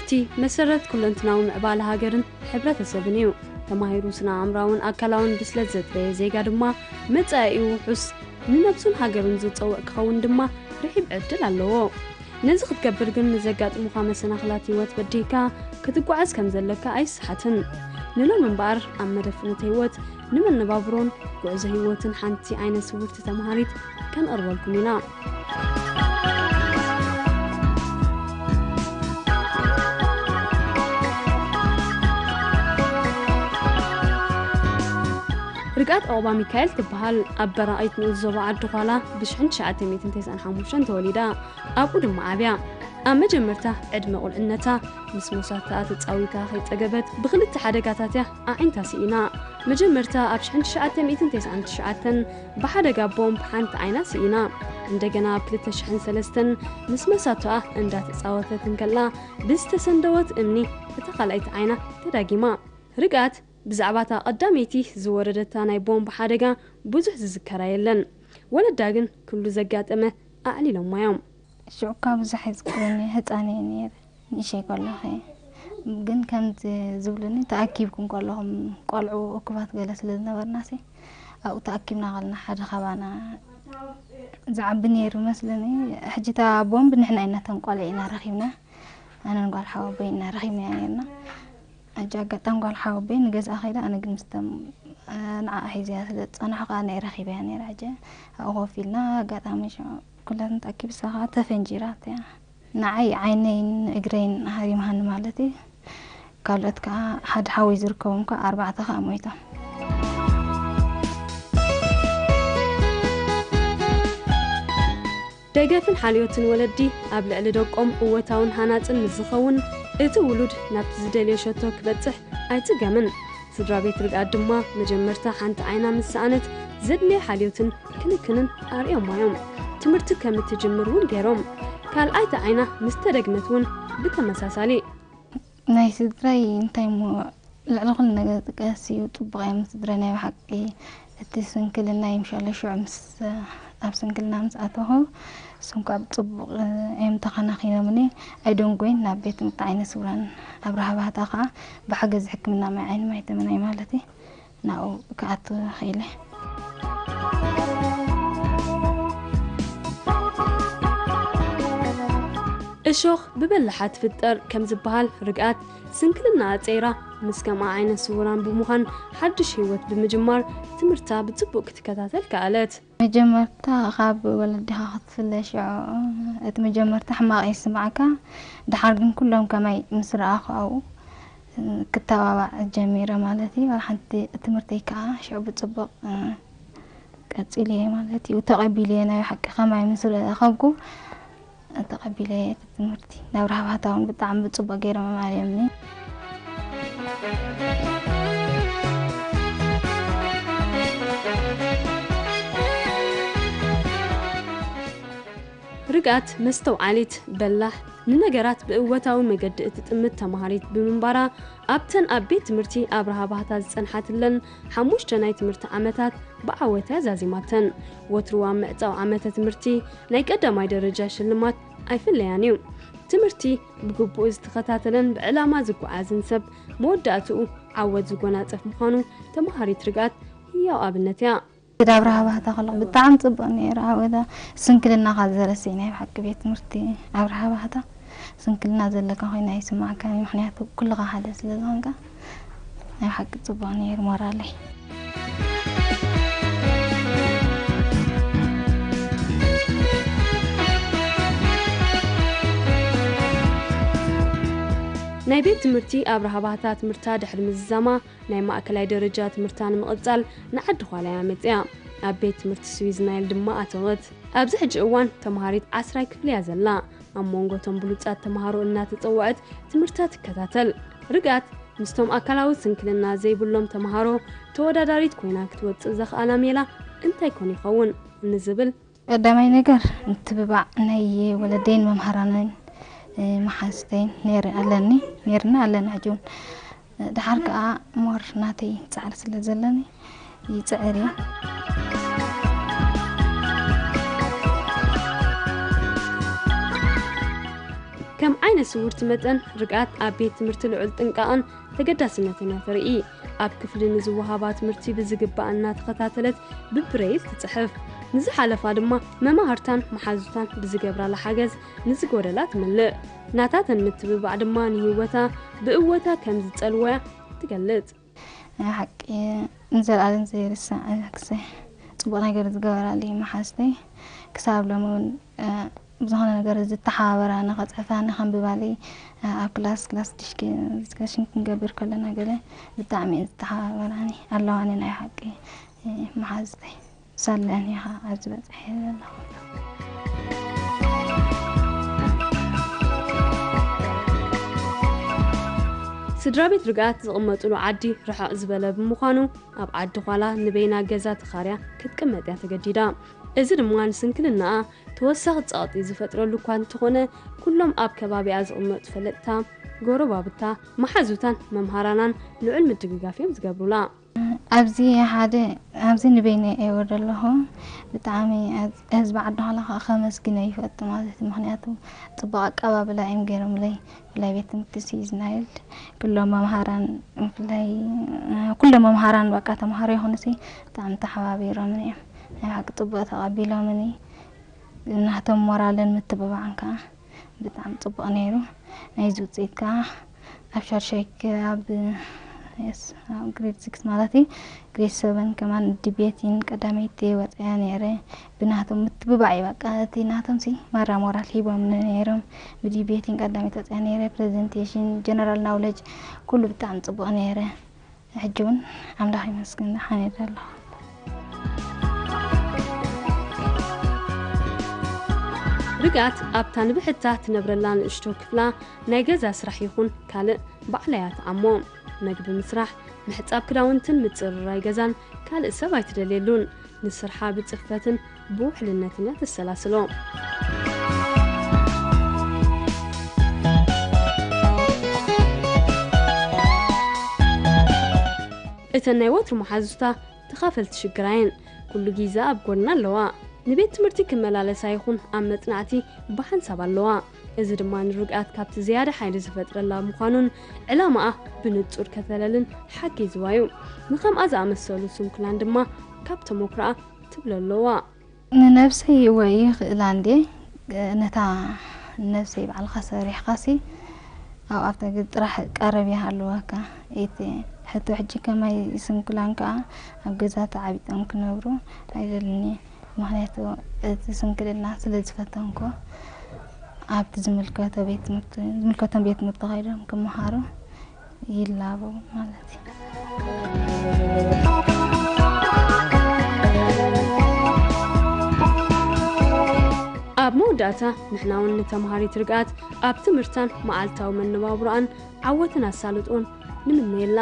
እቲ መሰረት ኩለንትናዊ ምዕባለ ሃገርን ሕብረተሰብን እዩ። ተማሂሩ ስነ ኣእምራውን ኣካላውን ብስለት ዘጥረየ ዜጋ ድማ መጻኢኡ ውሑስ፣ ንነብሱን ሃገሩን ዝጸውዕ ክኸውን ድማ ርሒብ ዕድል ኣለዎ። ነዚ ክትገብር ግን ንዘጋጥሙኻ መሰናኽላት ህይወት በዲህካ ክትጓዓዝ ከም ዘለካ ኣይስሓትን። ንሎም እምበኣር ኣብ መደብ ፍኖተ ህይወት ንመነባብሮን ጉዕዞ ህይወትን ሓንቲ ዓይነ ስውርቲ ተምሃሪት ከነቕርበልኩም ኢና። ርግኣት ዑቕባ ሚካኤል ትበሃል። ኣብ በራቒት ንኡስ ዞባ ዓዲ ዃላ ብሽሕን ትሽዓተ ሚእትን ተስዓን ሓሙሽተን ተወሊዳ። ኣብኡ ድማ ዓብያ። ኣብ መጀመርታ ዕድመ ቁልዕነታ ምስ መሳትኣ ተጻዊታ ከይጸገበት ብኽልተ ሓደጋታት እያ ኣዒንታ ስኢና። መጀመርታ ኣብ ሽሕን ትሽዓተ ሚእትን ተስዓን ትሽዓተን ብሓደጋ ቦምብ ሓንቲ ዓይና ስኢና። እንደገና ኣብ ክልተ ሽሕን ሰለስተን ምስ መሳትኣ እንዳተጻወተት እንከላ ብዝተሰንደወት እምኒ እታ ካልኣይቲ ዓይና ተዳጊማ። ርግኣት ብዛዕባ እታ ቀዳመይቲ ዝወረደታ ናይ ቦምብ ሓደጋ ብዙሕ ዝዝከራ የለን። ወለዳ ግን ኩሉ ዘጋጠመ ኣዕሊሎማ እዮም። ሽዑ እኳ ብዙሕ ኣይዝክርን እየ፣ ህፃን እየ ነይረ። ንእሸይ ከለኹ እየ። ግን ከምዚ ዝብሉኒ፣ ተኣኪብኩም ከለኹም ቆልዑ እኩባት ገለ ስለ ዝነበርናሲ፣ ኣብኡ ተኣኪብና ከለና ሓደ ካባና ዝዓቢ ነይሩ መስለኒ። ሕጂ እታ ቦምብ ንሕና ኢና እተን ቆልዑ ኢና ረኺብና። ኣነን ጓል ሓወቦይ ኢና ረኺብናያ ነይርና። ሕጂ ኣጋጣሚ ጓል ሓወቦይ ንገዝኣ ከይዳ፣ ኣነ ግን ምስቶም፣ እ፣ ንዓኣ ሒዘያ ስለ ዝጸናሕኩ፣ ኣነ እየ ረኺበያ ነይረ። ሕጂ ኣብኡ ኮፍ ኢልና፣ ኣጋጣሚ ሽዑ ኩላትና ተኣኪቡ፣ እሳ ከኣ ተፈንጂራ እቲኣ። ንዓይ ዓይነይን እግረይን ሃሪምሃኒ ማለት እዩ። ካልኦት ከኣ፣ ሓደ ሓወይ ዝርከቦም ከኣ ኣርባዕተ ከኣ ሞይቶም። ደገፍን ሓልዮትን ወለዲ ኣብ ልዕሊ ደቆም እወታውን ሃናጽን ምስ ዝኸውን፣ እቲ ውሉድ ናብቲ ዝደልዮ ሸቶ ክበጽሕ ኣይጽገምን። ስድራ ቤት ርግኣት ድማ መጀመርታ ሓንቲ ዓይና ምስ ሰኣነት ዘድልየ ሓልዮትን ክንክንን ኣርእዮማ እዮም። ትምህርቲ ከም እትጅምር እውን ገይሮም። ካልኣይቲ ዓይና ምስ ተደግመት እውን ብተመሳሳሊ። ናይ ስድራይ እንታይ እሞ፣ ልዕሊ ኩሉ ነገር ዝጥቀስ እዩ። ጽቡቕ እዮም ስድራይ ናይ ብሓቂ። እቲ ስንክልና ይምሻሎ ሽዑ ምስ፣ ኣብ ስንክልና ምስ ኣተኹ፣ እሶም ከኣ ብጽቡቕ እዮም ተኸናኺኖምኒ። ኣይደንጎይን ናብ ቤት ትምህርቲ ዓይነ ስውራን ኣብርሃ ባህታ ከኣ ብሓገዝ ሕክምና ማይ ዓይኒ ማይ ተመናይ ማለት እዩ። ናብኡ ክኣቱ ክኢለ። እሾኽ ብበላሓ ትፍጠር ከም ዝበሃል ርግኣት ስንክልና ኣጸይራ ምስ ከምኣ ዓይነት ስውራን ብምዃን ሓድሽ ህይወት ብምጅማር ትምህርታ ብጽቡቕ ክትከታተል ከኣለት። መጀመርታ ካብ ወለድኻ ክትፍለ ሽዑ እቲ መጀመርታ ሕማቕ ይስምዓካ። ደሓር ግን ኩሎም ከማይ ምስ ረኣኹ ኣብኡ ክተባባዕ ጀሚረ ማለት እዩ። ኣብ ሓንቲ ትምህርተይ ከኣ ሽዑ ብጽቡቕ ቀጺለ ማለት እዩ። ተቐቢለ ናይ ሓቂ ከማይ ምስ ረኸብኩ ተቐቢለ እቲ ትምህርቲ ናብ ራህባታ እውን ብጣዕሚ ብጽቡቕ ገይሮም ኣማልዮምኒ። ርግኣት መስተውዓሊት፣ በላሕ፣ ንነገራት ብእወታዊ መገዲ እትጥምት ተማሃሪት ብምንባራ፣ ኣብተን ኣብ ቤት ትምህርቲ ኣብርሃ ባህታ ዝጸንሓትለን ሓሙሽተ ናይ ትምህርቲ ዓመታት ብዓወት እያ ዛዚማተን። ወትሩ ኣብ ምዕጻው ዓመተ ትምህርቲ ናይ ቀዳማይ ደረጃ ሽልማት ኣይፍለያን እዩ። ትምህርቲ ብግቡእ ዝተኸታተለን ብዕላማ ዝጓዓዝን ሰብ መወዳእትኡ ዓወት ዝጎናጸፍ ምዃኑ ተማሃሪት ርግኣት ህያው ኣብነት እያ። ኣብ ኣብርሃ ባህታ ከለኹ ብጣዕሚ ጽቡቕ ነይሩ። ዓወታ ስንክልናኻ ዘረስእ ናይ ብሓቂ ቤት ትምህርቲ ኣብርሃ ባህታ። ስንክልና ዘለካ ኮይኑ ኣይስማዕካን እዩ፣ ምኽንያቱ ኩልኻ ሓደ ስለ ዝኾንካ። ናይ ሓቂ ጽቡቕ ነይሩ ሞራለይ። ናይ ቤት ትምህርቲ ኣብርሃ ባህታ ትምህርታ ድሕሪ ምዝዛማ፣ ናይ ማእከላይ ደረጃ ትምህርታ ንምቕጻል ንዓዲ ዃላ እያ መጺኣ። ኣብ ቤት ትምህርቲ ስዊዝ ናይል ድማ ኣተወት። ኣብዚ ሕጂ እዋን ተምሃሪት ዓስራይ ክፍሊ እያ ዘላ። ኣብ መንጎ እቶም ብሉጻት ተምሃሮ እናተጸውዐት ትምህርታ ትከታተል። ርግኣት ምስቶም ኣካላዊ ስንክልና ዘይብሎም ተምሃሮ ተወዳዳሪት ኮይና ክትወጽእ ዘኽኣላ ሜላ እንታይ ኮን ይኸውን ንዝብል፣ ቀዳማይ ነገር ምትብባዕ ናይ ወለደይን መምሃራነይን፣ እ፣ መሓዝተይን ነይረ ኣለኒ፣ ነይርና ኣለና ሕጂ እውን። ድሓር ከኣ ሞር ናተይ ጻዕሪ ስለ ዘለኒ ይጽዕር እየ። ከም ስውርቲ መጠን ርግኣት ኣብ ቤት ትምህርቲ ልዑል ጥንቃቐን ተገዳስነትን እያ ተርኢ። ኣብ ክፍሊ ንዝወሃባ ትምህርቲ ብዝግባእ እናተኸታተለት ብብሬይል ትጽሕፍ። ንዝሓለፋ ድማ መማህርታን መሓዙታን ብዝገብራላ ሓገዝ ንዝጎደላ ትመልእ። ናታተን ምትብባዕ ድማ ንህይወታ ብእወታ ከም ዝጸልወያ ትገልጽ። ናይ ሓቂ ንዘለኣለም ዘይርሳዕ ክሰ ጽቡቕ ነገር ዝገበራለይ መሓዝተይ ክሳብ ሎሚ እውን ብዝኾነ ነገር ዝተሓባበራኒ ከጽሕፋኒ ከንብባለይ ኣብ ክላስ ክላስ ዲሽከሽን ክንገብር ከለና ገለ ብጣዕሚ ዝተሓባበራኒ ኣለዋኒ ናይ ሓቂ መሓዝተይ። ሳለአን ኢኻ ኣብዚ በጽሐ ዘለኹ። ስድራ ቤት ርግኣት ዝቕመጥሉ ዓዲ ርሕቕ ዝበለ ብምዃኑ ኣብ ዓዲ ኳላ ንበይና ገዛ ተኻርያ ክትቅመጥ እያ ተገዲዳ። እዚ ድማ ንስንክልናኣ ተወሳኺ ጸቕጢ ዝፈጥረሉ እኳ እንተኾነ ኩሎም ኣብ ከባቢኣ ዝቕመጡ ፈለጥታ፣ ጎረባብታ፣ መሓዙታን መምሃራናን ልዑል ምድግጋፍ እዮም ዝገብሩላ። ኣብዚ ሓደ ኣብዚ ንበይነ እየ ዘለኹ። ብጣዕሚ ህዝቢ ዓዲ ኳላ ከዓ ከመስግኖ ይፈቱ ማለት እዩ። ምክንያቱ ፅቡቅ ኣቀባብላ እዮም ገይሮምለይ። ብፍላይ ቤት ትምህርቲ ሲዝናይል ኩሎም መምሃራን ብፍላይ ኩሎም መምሃራን በቃ ተምሃሮ ይኹኑሲ ብጣዕሚ ተሓባቢሮምኒ እዮም። ናይ ሓቂ ፅቡቅ ተቐቢሎምኒ። ናቶም ሞራልን ምትብባዕን ከዓ ብጣዕሚ ጽቡቕ ነይሩ። ናይዚ ውጽኢት ከዓ ኣብ ሻድሻይ ክላብ፣ የስ፣ ኣብ ግሬድ ሲክስ ማለት እዩ፣ ግሬድ ሰቨን ከማን ዲቤቲን ቀዳመይቲ ወጽያ ነይረ። ብናቶም ምትብባዕ እዩ በቃ፣ እቲ ናቶም ሲ ማራ ሞራል ሂቦም ነይሮም። ብዲቤቲን ቀዳመይቲ ወጽያ ነይረ። ፕሬዘንቴሽን፣ ጀነራል ናውለጅ፣ ኩሉ ብጣዕሚ ጽቡቕ ነይረ። ሕጂ እውን ኣምላኽ ይመስገን ደሓን እየ ዘለኹ። ርግኣት ኣብታ ንብሕታ ትነብረላ ንእሽቶ ክፍላ ናይ ገዛ ስራሕ ይኹን ካልእ ባዕላ እያ ትዓሞ። መግቢ ምስራሕ፣ ምሕጻብ ክዳውንትን ምጽርራይ ገዛን ካልእ ሰብ ኣይትደልየሉን። ንስርሓ ብጽፈትን ብውሕልነትን እያ ተሰላስሎ። እተን ናይ ወትሩ መሓዙታ ተኻፈልቲ ሽግራ እየን። ኩሉ ግዜ ኣብ ጎና ኣለዋ። ንቤት ትምህርቲ ክመላለሳ ይኹን ኣብ መጽናዕቲ ብሓንሳብ ኣለዋ። እዚ ድማ ንርግኣት ካብቲ ዝያዳ ሓይሊ ዝፈጥረላ ምዃኑን ዕላማኣ ብንጹር ከተለልን ሓጊዝዋ እዩ። ንኸምኣ ዝኣመሰሉ ስንኩላን ድማ ካብ ተመኩሮኣ ትብሎ ኣለዋ። ንነብሰይ ወይ ይኽእላ እንዴ፣ ነታ ነብሰይ ባዕልኻ ሰሪሕኻሲ ኣብ ኣብታ ግድ ጥራሕ ቀረብ ይሃልወካ። እቲ ሕቶ ሕጂ ከማይ ስንኩላን ከኣ ኣብ ገዛ ተዓቢጦም ክነብሩ ኣይደልን እየ። ምኽንያቱ እቲ ስንክልና ስለ ዝፈተንኮ ኣብቲ ዝምልከቶ ቤት ትምህርቲ፣ ዝምልከቶም ቤት ትምህርቲ ከይዶም ክመሃሩ ይላበው ማለት እዩ። ኣብ መወዳእታ ንሕና እውን ንተምሃሪት ርግኣት ኣብ ትምህርታን መዓልታዊ መነባብሮኣን ዓወትን ኣሳልጦን ንምነየላ።